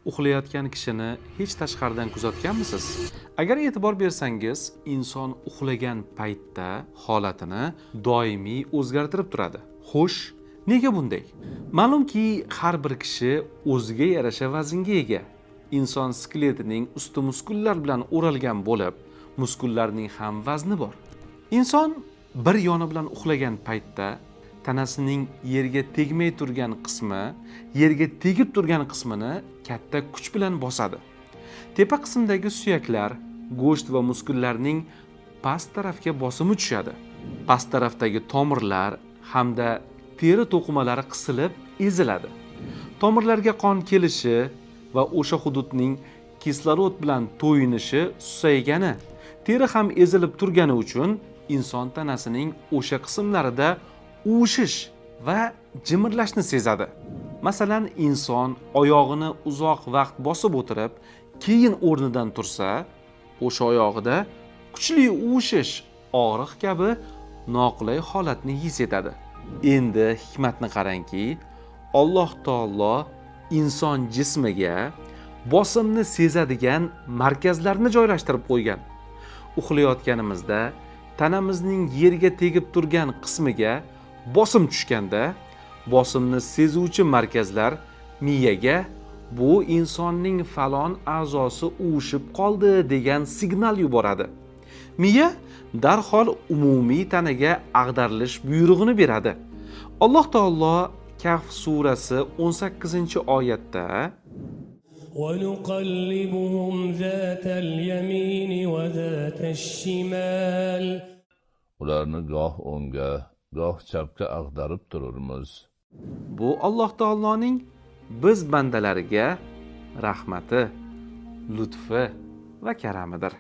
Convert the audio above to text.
Uxlayotgan kishini hech tashqaridan kuzatganmisiz? Agar e'tibor bersangiz, inson uxlagan paytda holatini doimiy o'zgartirib turadi. Xo'sh, nega bunday? Ma'lumki, har bir kishi o'ziga yarasha vaznga ega. Inson skeletining usti muskullar bilan o'ralgan bo'lib, muskullarning ham vazni bor. Inson bir yoni bilan uxlagan paytda tanasining yerga tegmay turgan qismi yerga tegib turgan qismini katta kuch bilan bosadi. Tepa qismdagi suyaklar, go'sht va muskullarning past tarafga bosimi tushadi. Past tarafdagi tomirlar hamda teri to'qimalari qisilib eziladi. Tomirlarga qon kelishi va o'sha hududning kislorod bilan to'yinishi susaygani, teri ham ezilib turgani uchun inson tanasining o'sha qismlarida uvishish va jimirlashni sezadi. Masalan, inson oyog'ini uzoq vaqt bosib o'tirib, keyin o'rnidan tursa, o'sha oyog'ida kuchli uvishish, og'riq kabi noqulay holatni his etadi. Endi hikmatni qarangki, Alloh taolo inson jismiga bosimni sezadigan markazlarni joylashtirib qo'ygan. Uxlayotganimizda tanamizning yerga tegib turgan qismiga bosim tushganda, bosimni sezuvchi markazlar miyaga "Bu insonning falon a'zosi uvishib qoldi" degan signal yuboradi. Miya darhol umumiy tanaga ag'darilish buyrug'ini beradi. Alloh taolo Kahf surasi 18-oyatda: ونقلبهم ذات اليمين وذات الشمال. Ularni goh o'ngga, goh chapga ag'darib tururmiz. Bu Alloh taoloning biz bandalariga rahmati, lutfi va karamidir.